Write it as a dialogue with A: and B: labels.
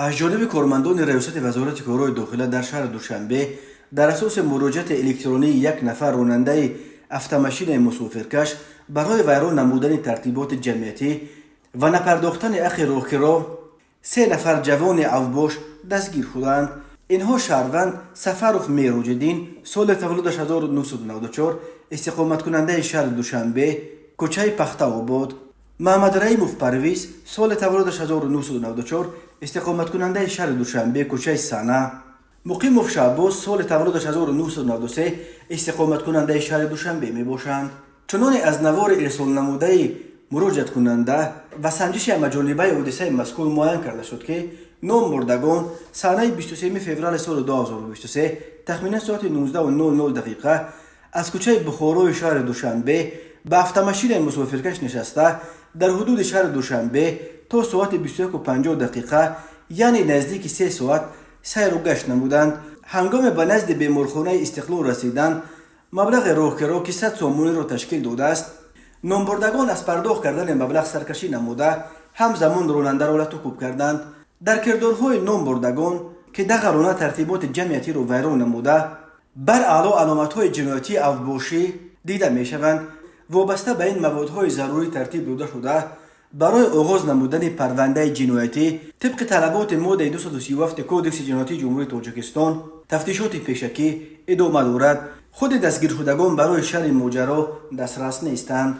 A: Аз ҷониби кормандони Раёсати Вазорати корҳои дохила дар шаҳри Душанбе дар асоси муроҷиати электронии як нафар ронандаи автомашинаи мусофиркаш барои вайрон намудани тартиботи ҷамъиятӣ ва напардохтани ҳаққи роҳкиро се нафар ҷавони авбош дастгир шуданд. Инҳо шаҳрванд Сафаров Мероҷиддин, соли таваллудаш 1994, истиқоматкунандаи шаҳри Душанбе, кӯчаи Пахтаобод, Маҳмадраимов Парвиз, соли таваллудаш 1994, истиқоматкунандаи шаҳри Душанбе, кӯчаи Сана, Муқимов Шаҳбоз, соли таваллудаш 1993, истиқоматкунандаи шаҳри Душанбе мебошанд. Чуноне аз навори ирсолнамудаи муроҷиаткунанда ва санҷиши ҳамаҷонибаи ҳодисаи мазкур муайян карда шуд, ки номбурдагон санаи 23 феврали соли 2023 тахминан соати 19:00 дақиқа аз кӯчаи Бухорои шаҳри Душанбе ба автомашинаи мусофиркаш нишаста, дар ҳудуди шаҳри Душанбе то соати 21:50 дақиқа, яъне наздики 3 соат сайру гашт намуданд. Ҳангоме ба назди беморхонаи Истиқлол расидан, маблағи роҳкиро, ки 100 сомониро ташкил додааст, номбурдагон аз пардохт кардани маблағ саркашӣ намуда, ҳамзамон ронандаро латукӯб карданд. Дар кирдорҳои номбурдагон, ки дағалона тартиботи ҷамъиятиро вайрон намуда, бараъло аломатҳои ҷиноятии авбошӣ дида мешаванд, вобаста ба ин маводҳои зарурӣ тартиб дода шуда, барои оғоз намудани парвандаи ҷиноятӣ тибқи талаботи моддаи 237 Кодекси ҷиноятии Ҷумҳурии Тоҷикистон тафтишоти пешакӣ идома дорад. Худи дастгиршудагон барои шарҳи моҷаро дастрас нестанд.